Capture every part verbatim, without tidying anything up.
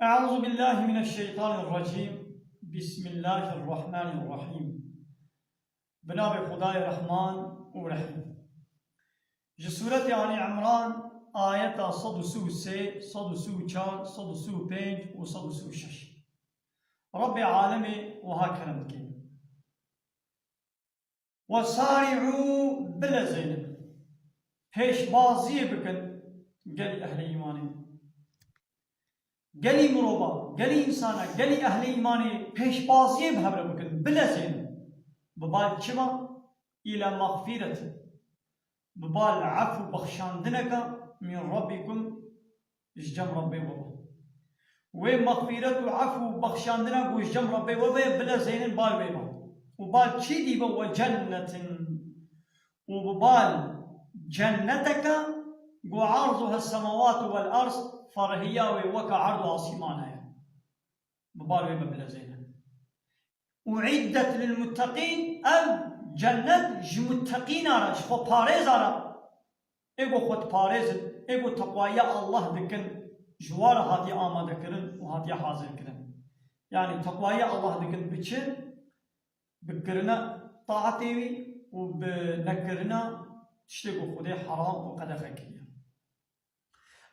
Eûzubillahimineşşeytanirrecîm. Bismillahirrahmanirrahîm. Bi navê Xwedayê Rehman û Rehîm. Ji Sûretê Alî Imran, ayeta sed û sî û sê, sed û sî û çar, sed û sî û pênc û sed û sî û şeş. Rebbê alemê wiha kerem dike. Wesarî'û, bilezênin. Pêşbaziyê bikin gelî ehlê îmanê. Gelî mirova, gelî însana, gelî ehlê îmanê pêşbaziyê bi hev re bikin, bilezênin. Bi bal çima? Île mexfîretin. Bi bal ef û bexşandineke min Rabbikum, ji cem Rebbê we be. Wê mexfîret û ef û bexşandina ku ji cem Rebbê we be, bilezênin bal wê be. Û bal çî dî be? Ve cennetin. Û bi bal cenneteke ku arduha semawatu vel ard, ferhiya wê weke erd û asîmana ye. Bi bal wê me bilezêne. Uiddet lil muttaqîn, ev cennet ji muttaqîna re, ji xwe parêza re. Ê ku xwe diparêzin, ê ku teqwaya Allah dikin, ji wa re hatiye amadekirin û hatiye hazirkirin. Yanî teqwaya Allah dikin, biçin, bi kirina taetê wî û bi nekirina tiştê ku Xwedê heram û qedexe kiriye.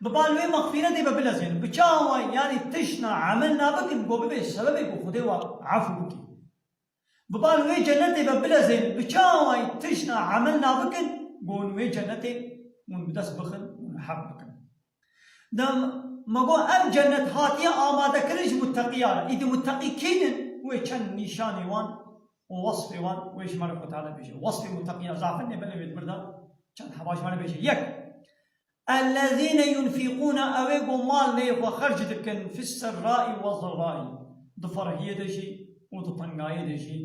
Bi bal wê mexfîretê ve bilezênin. Bi çawa? Yanî tiştna emel nabikin, ku bibe sebebê ku Xwedê we efû bike. Bi bal wê cennetê ve bilezênin. Bi çawa? Tiştna emel nabikin, ku hûn wê cennetê hûn bi dest bixin, hûn heq bikin. Dem me got ev cennet hatiye amadekirin ji muteqiya re. Îdî muteqî kî ne? Wê çend nîşanê wan û wesfê wan wê ji me re Xwedê Teala bêje. Wesfê muteqiya zafin ne, belê wê di vir de çend heba ji me re bêje. Yek, ellezîne yunfîqûne, ew ê ku malê xwe xerc dikin, fis serraî we zerraî, di ferhiyê de jî û di tengayê de jî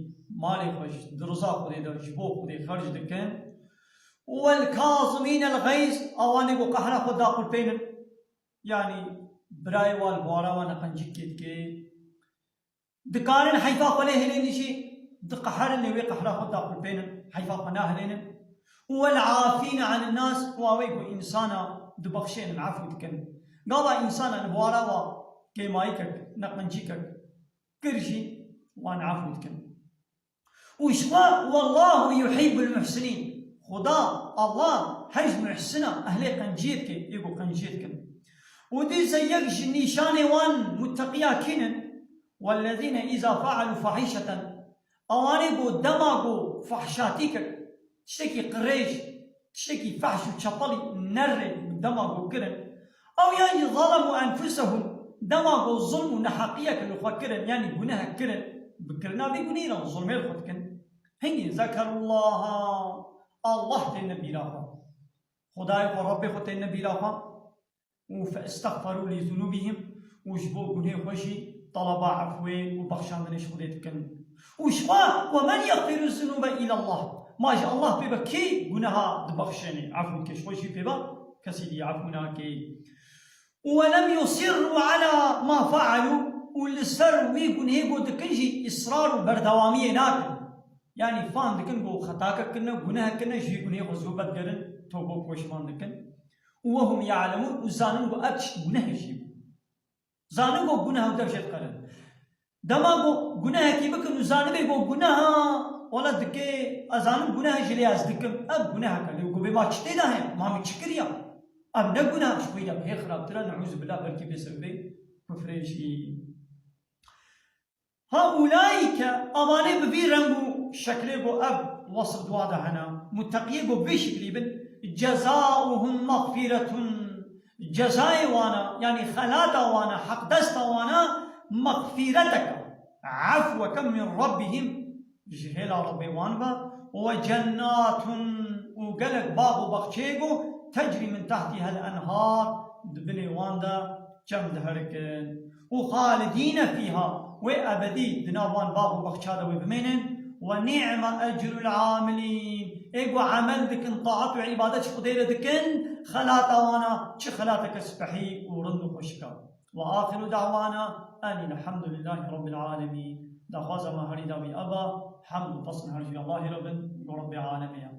malê xwe ji, di riza Xwedê de ji bo Xwedê xerc dikin. Wel kazimînel xeyz, ewanê ku qehra xwe daqurpênin. Yanî birayê wan li bawara wan e, qencîkê dike. Dikarin heyfa xwe lê hilênin jî, diqeherin lê wê qehra xwe daqurpênin, heyfa xwe nahilênin. Û wel afîne anin nas, û awê ku însana dibexşênin, efû dikin. Gava însana li bawara wa kêmayîkek, ne qencîkek kir jî wan efû dikin. Û ji xwe, "Wallahu yuhibbul muhsinîn." Xuda, Allah, her ji muhsina, ehlê qenciyê dike, ê ku qenciyê dikin. Û dîse yek ji nîşanê wan muteqiya kînin, "Wellezîne îza fealû fahîşeten." Ewanê ku dema ku fahşatîkek, tiştekî qirêj, tiştekî fehş û çepelî nerê dema ku kirin, ew yan jî zalemû enfusehum, dema ku zulm û neheqiyek li xwe kirin, yanî gunehek kirin, bi kirina vî gunehî re zulmê li xwe dikin. Hingî zekerullaha, Allah têne bîra xwe. Xwedayê xwe, Rebbê xwe têne bîra xwe. Û fe istexferû li zunûbihim, û ji bo gunehê xwe jî talaba efwê û bexşandinê ji Xwedê dikin. Û ji xwe, "Ve men yexfiru zunûbe îllallah." Ma ji Allah pê ve kî guneha dibexşênê, efû dike, ji xwe jî pê ve kesî dî efû nake. "Û ve lem yusirrû ala ma fealû." Û li ser wî gunehê ku dikin jî israr û berdewamiyê nakin. Yanî fam dikin ku xetakek kirine, gunehek kirine, ji vî gunehê xwe zû vedigerin, tobe û poşman dikin. Û wehum ya'lemûn, û zanin ku ev tişt guneh jî bû. Zanin ku guneh û dev jê diqerin. Dema ku gunehekî bikin û zanibê ku guneha, wela dike, ez zanim guneh jî lê ez dikim. Ev gunehek e, lê ku bê ma çi tê de heye? Ma min çi kiriya? Ev ne guneh, ji xwe de bihê xirabtir e, neûzubillah, belkî bê sebebê kufrê jî. Ha ulaîke, avanê bi vî reng û şeklê ku ev wesf dua de hene, muteqiyê ku vî şiklî bin, cezauhum mexfîretun, cezayê wana, yanî xelata wana, heqdesta wana mexfîreteke, efweke min Rabbihim, ji hêla Rebbê wan ve, we cennatun, û gelek bax û baxçeyê ku tecrî min tehtîhel enhar, di binê wan de çem diherikin. Û xalidîne fîha, wê ebedî di nav wan bax û baxça de wê bimênin. We ni'me ecrul amilîn, ê ku emel dikin, taat û îbadet ji Xwedê re dikin, xelata wana çi xelateke spehî û rind û xweşik e. Ve axiru da'wana enîl hemdulillahî rabbil alemîn. Daxwaza me herî dawî eva, hemd û pesn her ji Allahî re bin, ku Rebbê alemê ye.